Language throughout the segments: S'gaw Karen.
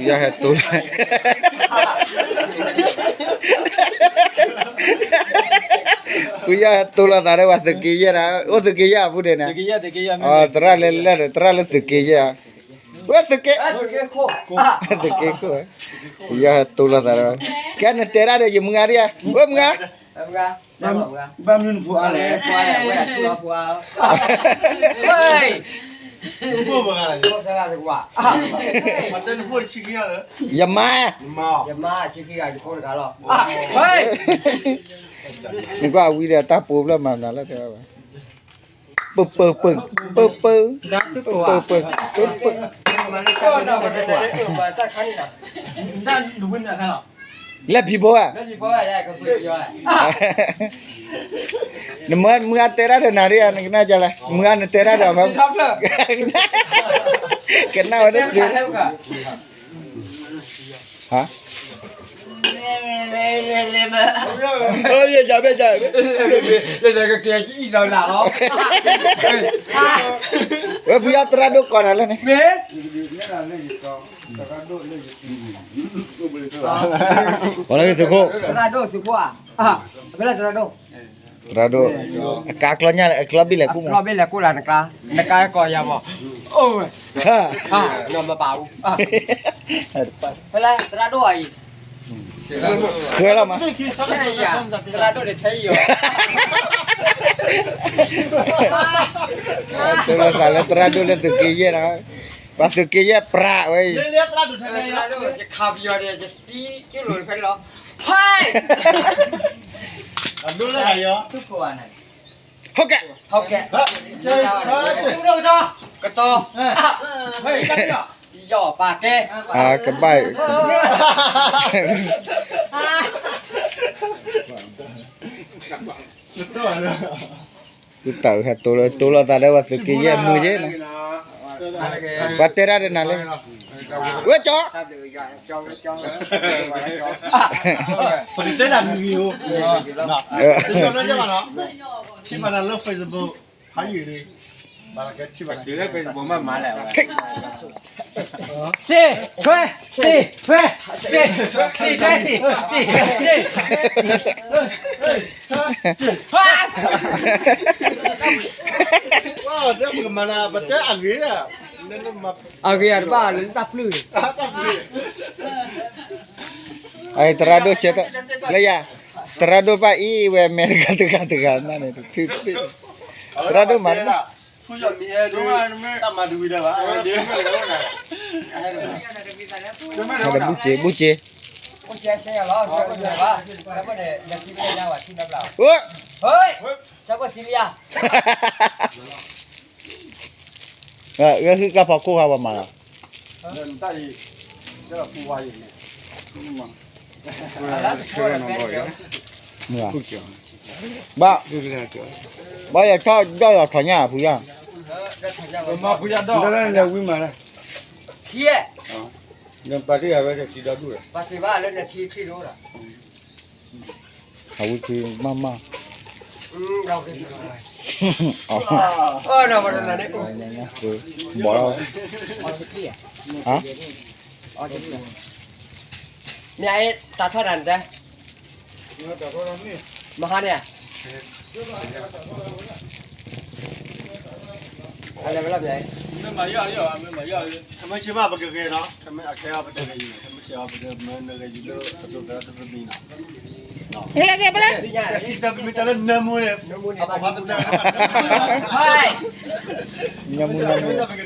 ဖုယီၢ်ဟဲတိၢ်လီၤ, ဖုယီၢ်ဟဲတိၢ်လီၤသးဒီးပှၤသုးက့ယဲၢ်ဒီး အိၣ်သုးက့ယဲၢ်အဖုဒဲးန့ၣ်, သရၣ်လၢလဲၣ်ဒီး သရၣ်လၢသုးက့ယဲၢ်, ဝဲသုးက့, သုးက့ခိၣ်, ဖုယီၢ်ဟဲတိၢ်လီၤသးဒီး, ကဲနတဲတၢ်ဒီးယမုၢ်ဂၤဒံးဧါ, ဝဲမုၢ်ဂၤ ဘၣ်မနုၤနဖိအါလဲၣ်, ယမါ, နကွၢ်ဝံၤဒီးတၢ်ပိာ်ဖျၢၣ်မၤနၤလၢတဲဘၣ်, ပၢပၢပၢ, ပၢပၢ, ပၢပၢပၢ, ပၢပၢ, လဲၤဖံးဘိဧါ, နမုၢ်ဂၤတဲတၢ်ဒီးနၤဒံးဧါ, နကနၣ်ကလဲၣ်, မုၢ်ဂၤနတဲတၢ်ဒီး, ကနၣ်ဝဲဒၣ်, ဟါ, ယဘဲ, လၢကကဲအံၤဒီးနၤလီၤ, ဝဲဖုယီၢ်သရၣ်ဒိၣ်ကိးနၤလၢန့ၣ်, ပှၤလၢသုးခိၣ်, သရၣ်ဒိၣ်သုးခိၣ်ဧါ, ဖဲလၢသရၣ်ဒိၣ်, သရၣ်ဒိၣ်, အကါကျီညါလၢအကျီဘ့ၣ်လဲၤကိၢ်မး, ကျီဘ့ၣ်လဲၤကိၢ်လၢနကါ, နကါကိးယၤမး, အိၣ်ဝဲ, နမပာ်အူ, ဖဲလၢသရၣ်ဒိၣ်အံၤ ဃဲလီၤမး, သရၣ်ဒိၣ်န့ၣ်ထဲအံၤဧါ, တိၢ်လီၤသးလၢသရၣ်ဒိၣ်လၢသုးက့ယဲၢ်ဒီး, ပှၤသုးက့ယဲၢ်ပြးဝဲအံၤ, ယခးပယီၤန့ၣ် ယသံကၠိလိာ်ဖဲန့ၣ်လီၤ, ဟဲ အဒိလၢယီၤ, ဟိကဲ, ဟိကဲ, ကတီ, ကတီ, ယီၤပာ်ကဲ, ကဘၣ်, သုတၢ်ဟဲတိၢ်လီၤ, တိၢ်လီၤသးဒီးပှၤသုးက့ယဲၢ်မုၢ်ယဲၢ်န့ၣ်, ပှၤတဲတၢ်ဒီးနၤလၢ, ဝဲကၠီ ပကတဲတၢ်ဂ့ၤဂ့ၤဧိၤ, ပကတဲတၢ်ကမၣ်နီၤ, ထံၣ်ဘၣ်နၤလၢ Facebook, ဟးယံာ်လံ, ဘၣ်လၢကဲထံၣ်ဘၣ်နၤလၢ Facebook မးမးလဲၣ်, စ့, ထွဲ, စ့, ထွဲ, စ့, ထွဲ, စ့, စ့, ထွဲ, ပကမၤနၤ ပတဲအဂ့ၤ, အဂ့ၤအတဘၣ်လၢတၢ်ပျုၢ်, သရၣ်ဒိၣ်ဆဲး, လၢယၤ, သရၣ်ဒိၣ်ဘၣ်အံၤဝဲမဲာ်တဂၤတဂၤတဂၤနၤန့ၣ်, သရၣ်ဒိၣ်မၤတဘၣ်, တၢ်မၤတဝံၤဒီးဘၣ်, ဘူးက့, ဘူးက့, ဂဲၤဟုၣ်ကၢ်ဖီခိၣ်ခါပှၤမၤလီၤ, ဘၣ်, ဘၣ်ယထီၣ်ဒီးယီၤထီၣ်ညါဖုယီၢ်, လဲၤဝံမၤလၢ, နပာ်တ့ၢ်ယၤဝဲဒီးထံဒီဒူၣ်လီၤ, အဝံထံမးမး, ဘီၣ်လီၤ, မ့ၢ်တၢ်ထီၣ်တၢ်နတဲ, မဟါန့ၣ်, အလဲၤဝဲလီၤ, မ့ၢ်မၤယီၢ်, မ့ၢ်မၤယီၢ်, ခမၢဆ့ဘၣ်ပကဂဲၤနီၤ, ခမၢအကဲအီၤပတဂဲၤယံၤ, ခမၢဆ့အီၤပတမၢနဂဲၤယံၤလၢတဒိးသရၣ်တမံၤနီၤ, ကလဲၤကဲပလဲ, တၢ်ခံတၢ်ကမံတၢ်လၢနၢမူန့ၣ်, အပှၤဖးတနၢ်, နၢမူနၢမူ, ပကဂဲၤကဲ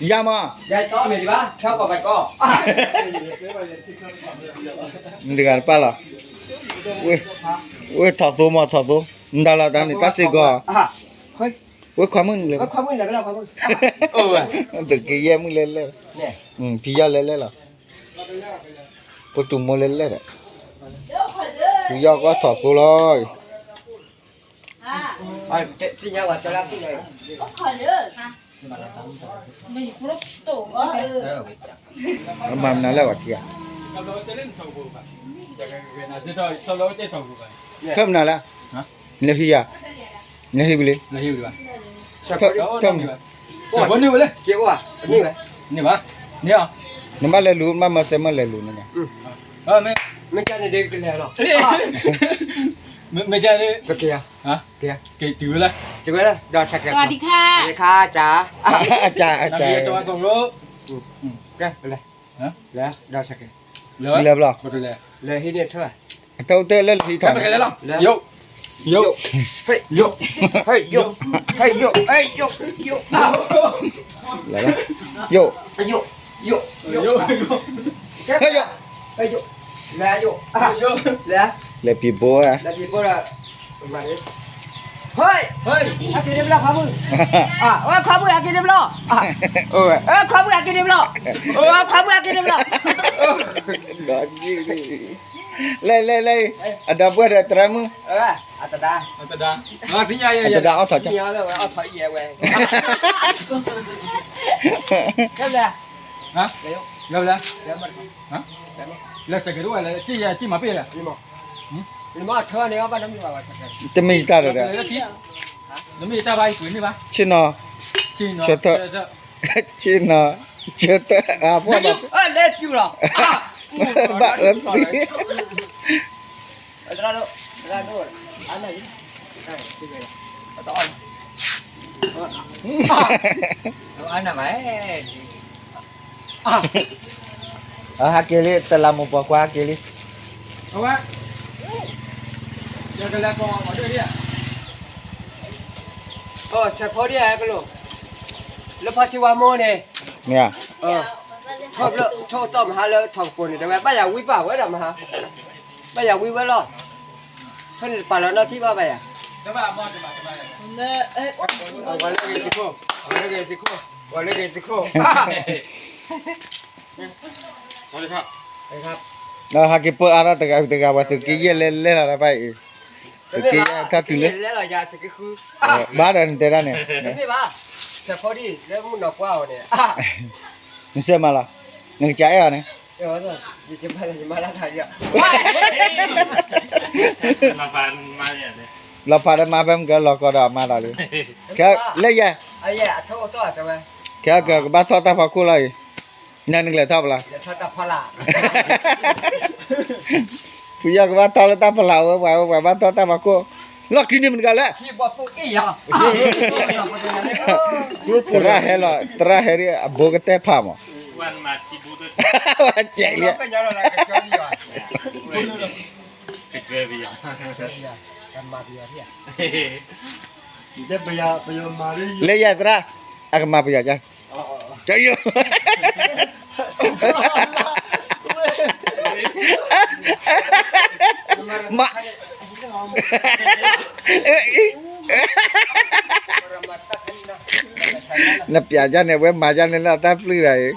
ယၤမး, မ့ၢ်တဂၤတပၢ်လီၤ, ဝဲထီၣ်သိမးထီၣ်သိ, နဒၣ်လီၤတၢ်န့ၣ် တၢ်စ့ၢ်ကီး, ဝဲခွါမုၣ်န့ၣ်လဲၣ်, သုးက့ယဲၢ်မုၣ်လဲၣ်လဲၣ်, ဖံယီၢ်လဲၣ်လဲၣ်လီၤ, ပတူၢ်မိၢ်လဲၣ်လဲၣ်ဒီး, ဖံယီၢ်ကီၢ်ထီၣ်သိလီၤ, အမၤမနုၤလဲၣ်ဝဲခံဂၤ, ခဲမနုၤလဲၣ်, လၢဟံၣ်ယၤ, နဟံၣ်ဝံၤလံ, နဟံၣ်ဝံၤလံဘၣ်, ထီၣ်, ထီၣ်, န့ၢ်ဘၣ်, န့ၢ်ဘၣ်, န့ၢ်အီၤ, နဘၣ်လဲၤလူၤ နဘၣ်မၤစဲမ့ၢ်လဲၤလူၤန့ၣ်, မ့ၢ်ကန့ၣ်ဒ်ကလဲၤလီၤ, မ့ၢ်ကန့ၣ်, က့ၤတုၤဝဲလၢ, က့ၤတုၤဝဲလၢ, ဒီးစကဲ, အကၢ်, အကၢ်, ကဲ, လဲၤ, ဒီးစကဲ, လဲၤဘျီ, လဲၤဟံးန့ၢ်ထၢၣ်, အတၢ်အိၣ်တၢ်လၢလၢဟံးထီၣ်န့ၣ်, ယိာ်, ယိာ်, ယိာ်, ယိာ်, ယိာ်, ယိာ်, ယိာ်, ယိာ်, ယိာ်, လဲၤ, လဲၤပံၤဘိ, ဟဲက့ၤန့ၣ်ဘျီခီမုၢ်, ခီမုၢ်ဟဲက့ၤန့ၣ်ဘျီ, ခီမုၢ်ဟဲက့ၤန့ၣ်ဘျီ, ခီမုၢ်ဟဲက့ၤန့ၣ်ဘျီ, လဲၤ လဲၤ လဲၤ, အဒီပုၢ်ဝဲၢ်ဒီးသရၣ်မုၣ်, အတဒါ, အတဒါအီၣ်ထီၣ်, လၢစကဲးတဝဲလၢ ကံၣ်မၤပ့ၢ်လၢ, တမ့ၢ်တၢ်ဒီး, ဆ့ၣ်နီၤ, ဆၢထၢၣ်, ဆ့ၣ်နီၤ, ဆၢထၢၣ်, အဖှီၣ်ဘၣ်, ဘၣ်အၢသံ ဟဲက့ၤလံ တလးမူပှၤကွၢ်ဟဲက့ၤလံ, ဆဲးဖိဒံးကလိာ်, လၢဖါတံၢ်ဝါမိၢ်န့ၣ်, မ့ၢ်, ထိၣ်တီၢ်မဟါလၢထီၣ်ကပူၤန့ၣ် တဲဝဲ ဘၣ်ယၤဝံဘၣ်ဝဲဒၣ်မဟါ, ဘၣ်ယၤဝံဝဲလီၤ, ဖဲန့ၣ်တပာ်လီၤနီၢ်ထံၣ်ဘၣ်ဘၣ်ယၤ, ပှၤလၢဂ့ၤသံခိၣ်, ပှၤလၢဂ့ၤသံခိၣ်, ပှၤလၢဂ့ၤသံခိၣ်, ဟးက့ၤပၢအါထီၣ်တဂၤတဂၤ ပှၤသုးက့ယဲၢ်လဲၤလဲၤလီၤတၢ်ဖဲအံၤ, သုးက့ယဲၢ်ခါတုၤလၢ, ဘၣ်ဒီးနတဲဒၣ်န့ၣ်, နစဲမးလီၤ, နကစၢ်အဲၣ်အီၤန့ၣ် လီၤဖးဒီးမါဖဲမုၢ်ကလီၤကီဒီးအမါလီၤလံ, ခဲလၢယဲၢ်, ခဲကဘၣ်ထီၣ်တၢ်ဖီခိၣ်လီၤအံၤ, နနကလဲၤထီၣ်ပလီၤ, ဖုယီၢ်ကဘၣ်ထီၣ်လၢတၢ်ဖီလာ်ဝဲ ပှၤဝဲပှၤဘၣ်ထီၣ်တၢ်ဖီခိၣ်, လီၢ်ခံန့ၣ်မနုၤဂၤလဲၣ်, သရၣ်ဟဲလီၤ သရၣ်ဟဲဒ် အဘိကတဲဖးမး, ကဲလံ လၢယၤသရၣ်, အကမၤပယီၤက, ကယိ, မ, နပျးယၤန့ၣ် ဝဲမၤယၤန့ၣ်လၢအတၢ်ပျုၢ်တဂၤအံၤ,